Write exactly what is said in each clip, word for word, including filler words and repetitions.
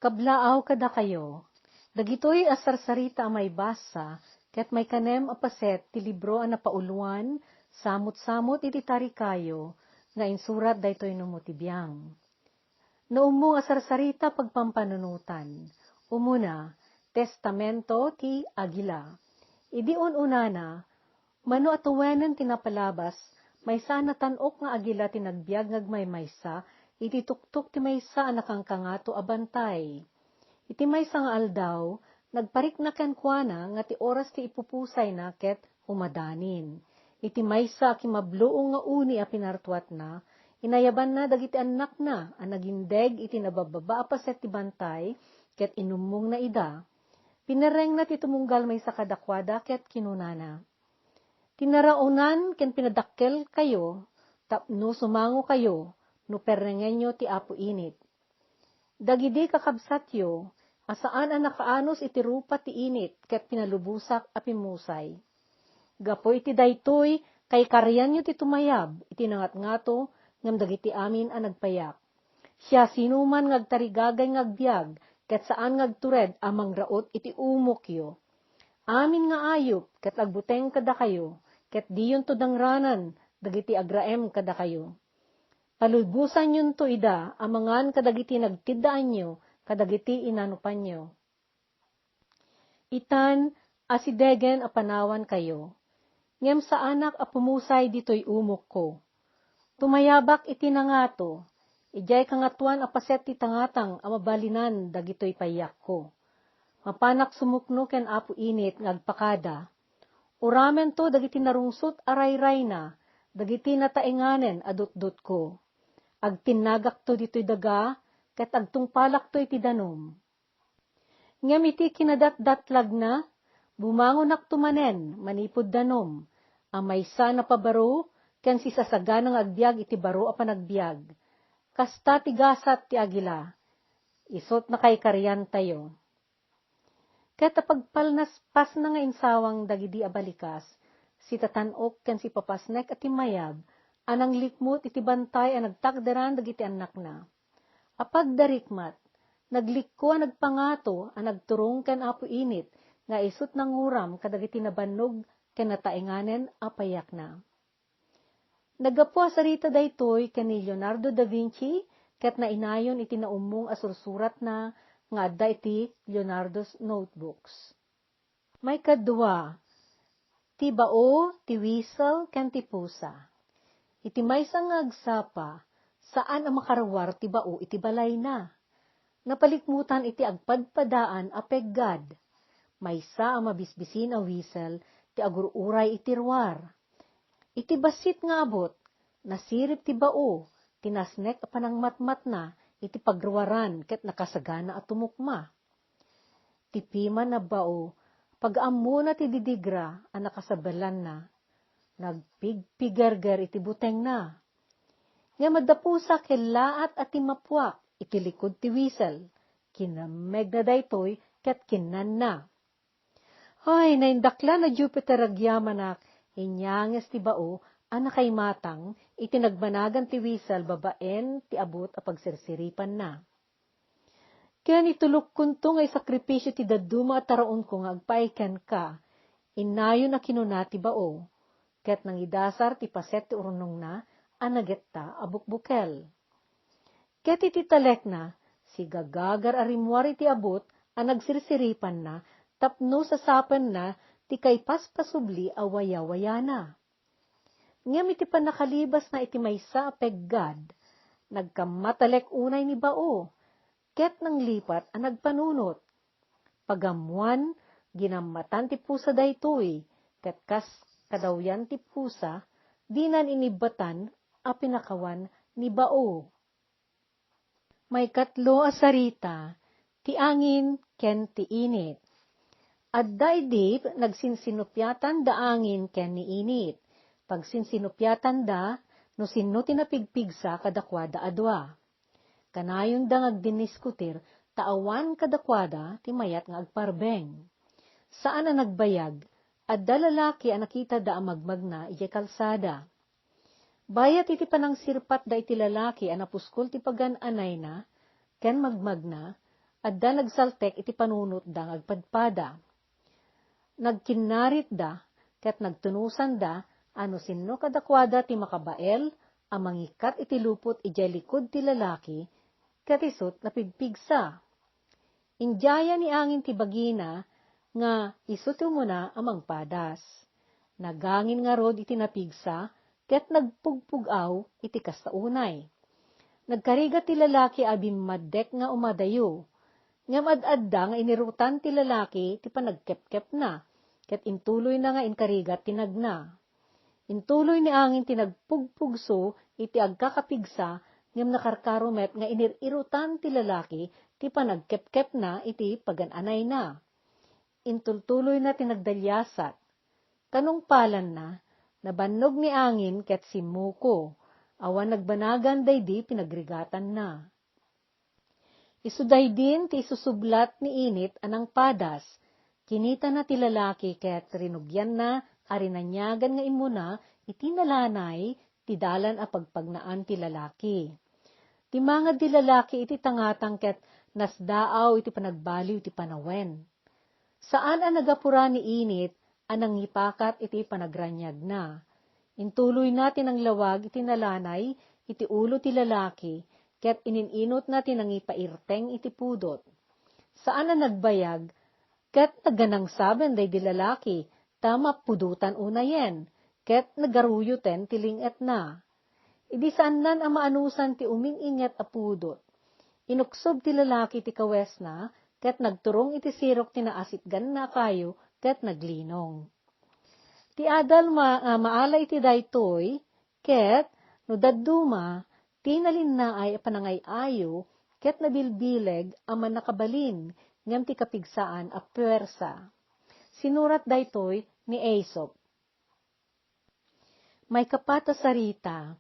Kablaaw kadakayo, dagitoy a sarsarita a maibasa ket maikanem a paset ti libro a napauloan samot-samot iti tarikayo nga insurat daytoy no ti biang. Naummong a sarsarita pagpampanunotan. Umuna, Testamento ti Agila. Idi un-unana, mano a tuwenen ti napalabas, maysa a natan-ok nga agila ti nagbiag nga agmaymaysa iti tuktok ti maysa a nakangkangato a bantay. Iti maysa nga aldaw, nagparikna kenkuana nga ti oras ti ipupusayna ket umadanin. Iti maysa a kimabluong nga uni a pinartuatna, inayabanna dagiti annakna a nagindeg iti nabababa a paset ti bantay ket inummongna ida. Pinerrengna ti tumunggal maysa kadakuada ket kinunana, "Ti naraonan ken pinadakkelkayo tapno sumangokayo no perrengenyo ti Apo init. Dagidi kakabsatyo a saan a nakaanus iti rupa ti init ket pinalubosak a pimmusay. Gapu iti daytoy, kaikarianyo ti tumayab iti nangatngato ngem dagiti amin a nagpayak. Siasinoman nga agtarigagay nga agbiag ket saan nga agtured a mangraut iti umokyo. Amin nga ayup ket agbuteng kadakayo, ket diyonto dangranan dagiti agraem kadakayo. Palubosanyonto ida a mangan kadagiti nagtiddaanyo kadagiti inanupanyo. Itan, asidegen a panawankayo, ngem saanak a pumusay ditoy umokko. Tumayabak iti nangato, idiay kangatoan a paset ti tangatang a mabalinan dagitoy payakko. Mapanak sumukno ken Apo init nga agpakada. Uramento dagiti narungsot a rayrayna, dagiti nataenganen a dutdotko. Agtinnagakto ditoy daga, ket agtungpalakto iti danum. Ngem iti kinadatdatlagna, bumangonakto manen manipud danum, a maysa a napabaro ken sisasagana nga agbiag iti baro a panagbiag. Kasta ti gasat ti agila, isut' nakaikariantayo." Ket apagpalnaspasna nga insawang dagidi a balikas, sitatan-ok ken sipapasnek a timmayab a nanglikmut iti bantay a nagtakderan dagiti annakna. Apagdarikmat, naglikko a nagpangato a nagturong ken Apo init nga isut' nanguram kadagiti nabannog ken nataenganen a payakna. Naggapu a sarita daytoy ken ni Leonardo da Vinci ket nainayon iti naummong a sursuratna nga adda iti Leonardo's Notebooks. Maikadua, ti bao, ti whistle, ken ti pusa. Iti maysa nga agsapa, saan a makaruar ti bao iti balayna. Napalikmutan iti agpadpadaan a peggad. Maysa a mabisbisin a whistle ti agur-uray iti ruar. Iti bassit nga abut, nasirib ti bao, ti nasnek a panangmatmatna iti pagruaran ket nakasagana a tumukma. Ti pima a bao, pag-ammona ti didigra a nakasabelanna, nagpigpigerger iti butengna. Ngem adda pusa kellaat a timmapuak iti likud ti whistle, kinemmegna daytoy ket kinnanna. Ay, naindaklan a Jupiter agyamanak, inyanges ti bao a nakaimatang iti nagbanagan ti whistle babaen ti abut a pagsirsiripanna. Ken itulokkonto nga isakripisio ti dadduma a taraonko nga agpaay kenka, innayon a kinuna ti bao, ket nangidasar ti paset ti urnongna a nagetta a bukbukel. Ket iti talekna, sigagagar a rimmuar iti abut a nagsirsiripanna tapno sasapenna ti kaipaspasubli a wayawayana. Ngem iti pannakalibasna iti maysa a peggad, nagkammatalek unay ni bao, ket nanglipat a nagpanunot. Pagammoan, ginammatan ti pusa daytoy, ket kas kadawyan ti pusa, dinan inibbatan a pinakawan ni bao. Maikatlo a sarita, ti angin ken ti init. Adda idi nagsinsinupiatan da angin ken ni init. Pagsinsinupiatan da no sinno ti napigpigsa kadakuada a dua. Kanayon da nga agdindiskutir ta awan kadakuada ti mayat nga agparbeng. Saan a nagbayag, adda lalaki a nakitada a magmagna idiay kalsada. Bayat iti panangsirpatda iti lalaki a napuskol ti pagan-anayna ken magmagna, adda nagsaltek iti panunotda nga agpadpada. Nagkinnaritda ket nagtunusanda a no sinno kadakuada ti makabael a mangikkat iti lupot idiay likud ti lalaki, ket isut' napigpigsa. Indiaya ni angin ti bagina nga isu ti umuna a mangpadas. Nagangin ngarud iti napigsa ket nagpugpug-aw iti kasta unay. Nagkarigat ti lalaki a bimmaddek nga umadayo, ngem ad-adda nga inirutan ti lalaki ti panagkepkepna, ket intuloyna nga inkarigat ti nagna. Intuloy ni angin ti nagpugpugso iti agkakapigsa, ngem nakarkaro met nga inir-irutan ti lalaki ti panagkepkepna iti pagan-anayna. Intultuloyna ti nagdaliasat. Kanungpalanna, nabannog ni angin ket simmuko. Awan nagbanagan daydi pinagrigatanna. Isu daydin ti isusublat ni init a nangpadas. Kinitana ti lalaki ket rinugianna a rinaniagan nga immuna iti nalanay ti dalan a pagpagnaan ti lalaki. Timmangad ti lalaki iti tangatang ket nasdaaw iti panagbaliw ti panawen. Saan a nagapura ni init a nangipakat iti panagraniagna. Intuloyna ti nanglawag iti nalanay iti ulo ti lalaki, ket inin-inotna ti nangipairteng iti pudot. Saan a nagbayag, ket naganangsaben daydi lalaki, ta mapudotan unayen, ket nagaruyoten ti ling-etna. Idi saannan a maanusan ti uming-inget a pudot. Inuksob ti lalaki ti kawesna, ket nagturong iti sirok ti naasitganna a kayo, ket naglinong. Ti adal ma-, a maala iti daytoy, ket no dadduma, ti nalinnaay a panangay-ayo, ket nabilbileg a mannakabalin, ngem ti kapigsaan a puwersa. Sinurat daytoy ni Aesop. Maikapat a sarita,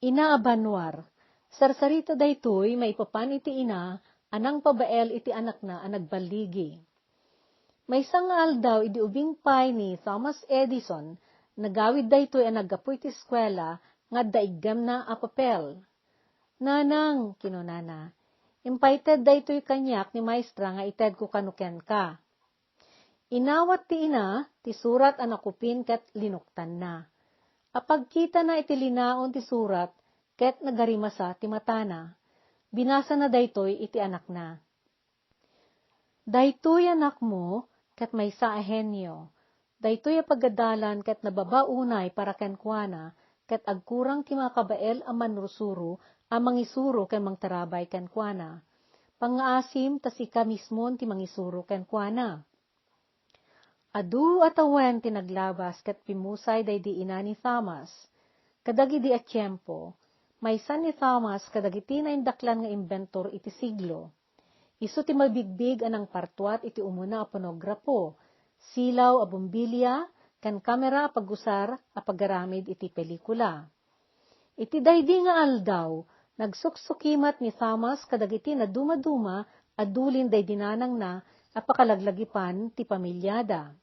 Ina a Banwar. Sarsarita daytoy maipapan iti ina a nangpabael iti anakna a nagballigi. Maysa nga aldaw idi ubing pay ni Thomas Edison, nagawid daytoy a naggapu iti eskuela nga adda iggemna a papel. "Nanang," kinunana, "impaited daytoy kaniak ni maestra nga itedko kano kenka." Inawat ti ina ti surat a nakupin ket linuktanna. Apagkitana iti linaon ti surat ket nagarimasa ti matana. Binasana daytoy iti anakna. "Daytoy anakmo ket maysa a henio. Daytoy a pagadalan ket nababa unay para kenkuana, ket agkurang ti makabael a manrusuro a mangisuro ken mangtarabay kenkuana. Pangngaasim ta sika mismon ti mangisuro kenkuana." Adu a tawen ti naglabas ket pimmusay daydi ina ni Thomas. Kadagidi a tiempo, maysa ni Thomas kadagiti naindaklan nga imbentor iti siglo. Isu ti mabigbig a nangpartuat iti umuna a ponograpo, silaw a bombilya, ken kamera a pagusar a pagaramid iti pelikula. Iti daydi nga aldaw, nagsuksukimat ni Thomas kadagiti nadumaduma a dulin daydi nanangna a pakalaglagipan ti pamiliada.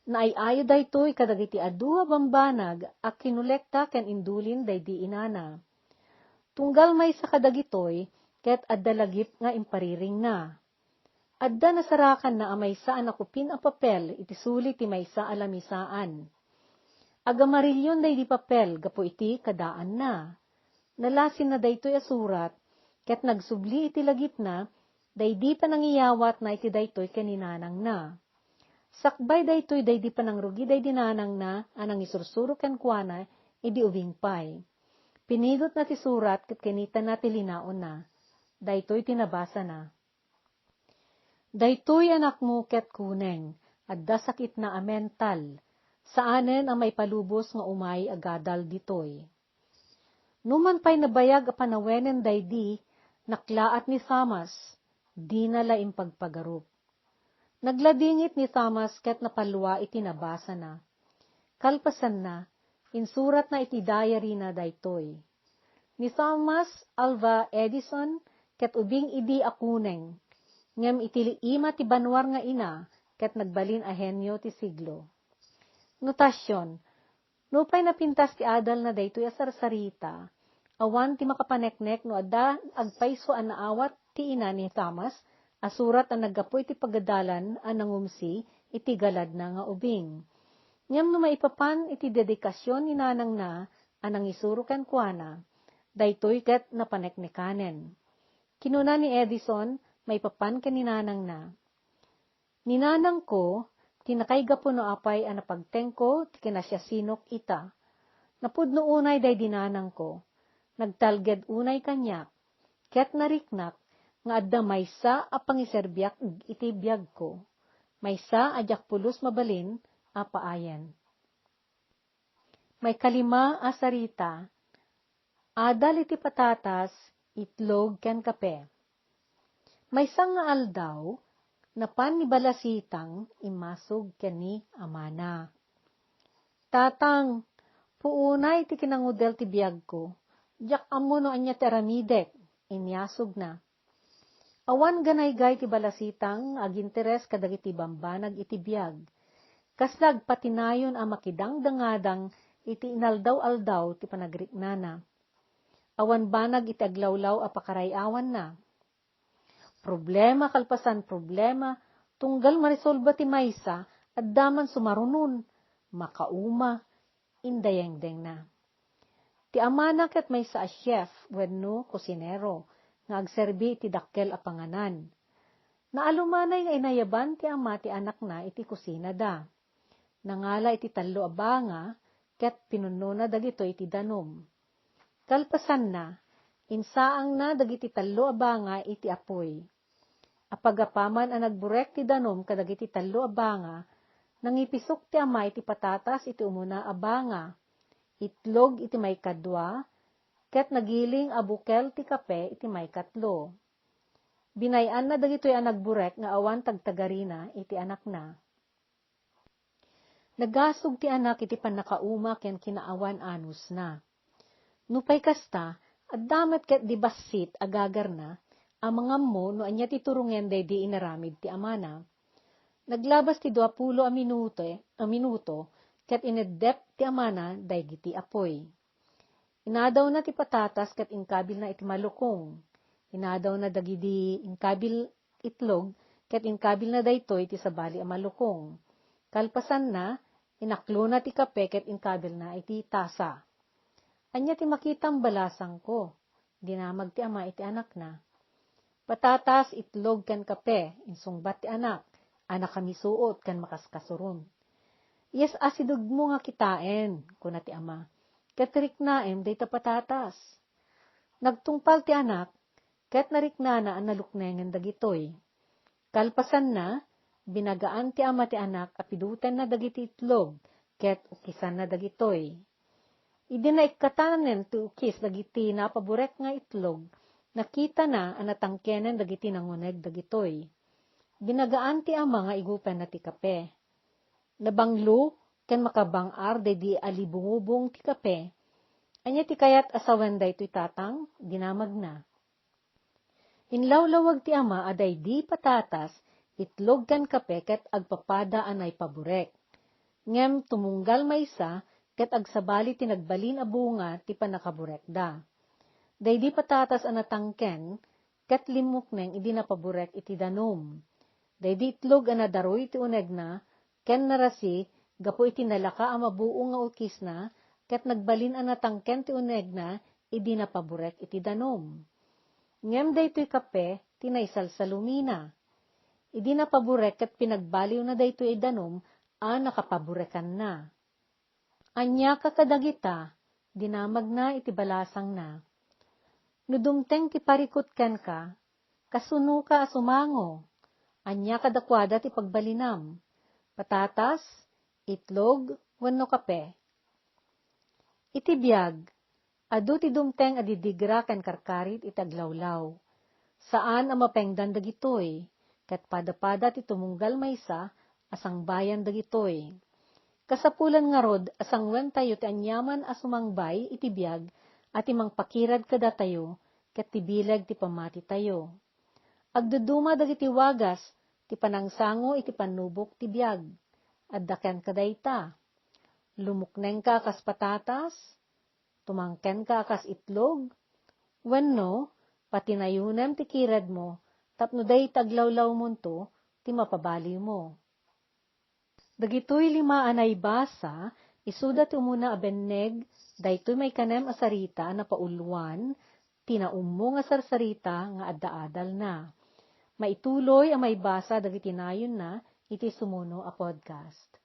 Naay-ayo daytoy kadagiti adu a bambanag a kinolekta ken indulin daydi inana. Tunggal maysa kadagitoy, ket adda lagip nga impariringna. Adda nasarakanna a maysa a nakupin a papel iti suli ti maysa a lamisaan. Agamarilyon daydi papel gapu iti kadaanna. Nalasinna daytoy a surat, ket nagsubli iti lagipna daydi panangiyawatna iti daytoy ken ni nanangna. Sakbay daytoy daydi panangrugi daydi nanangna a nangisursuro kenkuana idi ubing pay. Pinigotna ti surat ket kinitana ti linaonna. Daytoy ti nabasana. "Daytoy anakmo ket kuneng, adda sakitna a mental. Saanen a maipalubos nga umay agadal ditoy." Numan pay nabayag a panawenen daydi, naklaat ni Thomas, dina la impagpagarup. Nagladingit ni Thomas ket napalua iti nabasana. Kalpasanna, insuratna iti diary-na daytoy. Ni Thomas Alva Edison ket ubing idi a kuneng, ngem iti ima ti banwar nga ina ket nagbalin a henio ti siglo. Notasion, nupay napintas ti adalna daytoy a sarsarita, awan ti makapaneknek no adda agpayso a naawat ti ina ni Thomas a surat a naggapu iti pagadalan a nangumsi iti galadna nga ubing. Ngem no maipapan iti dedikasion ni nanangna a nangisuro kenkuana, daytoy ket napaneknekanen. Kinuna ni Edison maipapan ken ni nanangna, "Ni nanangko, ti nakaigapuno apay a napagtengko ti kinasiasinok ita. Napudno unay daydi nanangko. Nagtalged unay kaniak, ket nariknak nga adda maysa a pangiserbiak iti biagko, maysa a diak pulos mabalin a paayen." Maikalima a sarita, adal iti patatas, itlog, ken kape. Maysa nga aldaw, napan ni Balasitang immasog ken ni amana. "Tatang, puunay ti kinangudel ti biagko. Diak ammo no ania ti aramidek," inyasogna. Awan ganaygay ti Balasitang nga aginteres kadagiti bambanag iti biag. Kasla agpatinayon a makidangdangadang iti inaldaw-aldaw ti panagriknana. Awan banag iti aglawlaw a pakaray-awanna. Problema kalpasan problema, tunggal maresolba ti maysa, adda man sumarunon, makauma, indayengdengna. Ti amana ket maysa a chef wenno kusinero nga agserbi iti dakkel a panganan. Naalumanay nga inayaban ti ama ti anakna iti kusinada. Nangala iti tallo a banga ket pinunnona dagitoy iti danum. Kalpasanna, insaangna dagiti tallo a banga iti apuy. Apagapaman a nagburek ti danum kadagiti tallo a banga, nangipisok ti ama iti patatas iti umuna a banga, itlog iti maikadua, ket nagiling a bukel ti kape iti maikatlo. Binay-anna dagitoy a nagburek nga awan tagtagarina iti anakna. Nagasog ti anak iti pannakauma ken kinaawan anusna. Nupay kasta, adda met ket di bassit a gagarna a mangammo no ania ti turongen daydi inaramid ti amana. Naglabas ti duapulo a minuto, a minuto, ket ineddep ti amana daygiti apuy. Inadawna ti patatas ket inkabilna iti malukong. Inadawna dagidi inkabil itlog ket inkabilna daytoy iti sabali a malukong. Kalpasanna, inaklona ti kape ket inkabilna iti tasa. "Ania ti makitam, balasangko?" dinamag ti ama iti anakna. "Patatas, itlog, ken kape," insungbat ti anak a nakamisuot ken makaskasuron. "Yes, asidegmo nga kitaen," kuna ti ama, "ket riknaem dayta patatas." Nagtungpal ti anak, ket nariknana a naluknengen dagitoy. Kalpasanna, binagaan ti ama ti anak a pidutenna dagiti itlog, ket ukisanna dagitoy. Idi naikkatanen ti ukis dagiti napaburek nga itlog, nakitana a natangkenen dagiti nanguneg dagitoy. Binagaan ti ama nga igupenna ti kape. Nabanglo ken makabang-ar daydi a libungubong ti kape. "Ania ti kayat a sawen daytoy, tatang?" dinamagna. Inlawlawag ti ama a daydi patatas, itlog ken kape ket agpapada a naipaburek. Ngem tumunggal maysa ket agsabali ti nagbalin a bunga ti pannakaburekda. Daydi patatas a natangken ket limmukneng idi napaburek iti danum. Daydi itlog a nadaruy ti unegna ken narasi gapu iti nalaka a mabuong nga ukisna, ket nagbalin a natangken ti unegna idi napaburek iti danum. Ngem daytoy kape ti naisalsalumina. Idi napaburek ket pinagbaliwna daytoy a danum a nakapaburekanna. "Aniaka kadagita?" dinamagna iti balasangna. "No dumteng ti parikut kenka, kasunoka a sumango. Ania kadakuada ti pagbalinam? Patatas, itlog, wenno kape?" Iti biag, adu ti dumteng a didigra ken karkarit iti aglawlaw. Saan a mapengdan dagitoy, ket pada-pada ti tumunggal maysa a sangbayan dagitoy. Kasapulan ngarud a sanguentayo ti aniaman a sumangbay iti biag a ti mangpakirad kadatayo ket ti bileg ti pammatitayo. Agduduma dagiti wagas ti panangsango iti pannubok ti biag. Adda kenka dayta. Lumuknengka a kas patatas, tumangkenka a kas itlog, wenno patinayonem ti kiredmo tapno dayta aglawlawmonto ti mapabaliwmo. Dagitoy lima a naibasa, isuda ti umuna a benneg, daytoy maikanem a sarita a napauluan ti naummo nga sarsarita nga adda adalna. Maituloy a maibasa dagiti nayonna iti sumuno a podcast.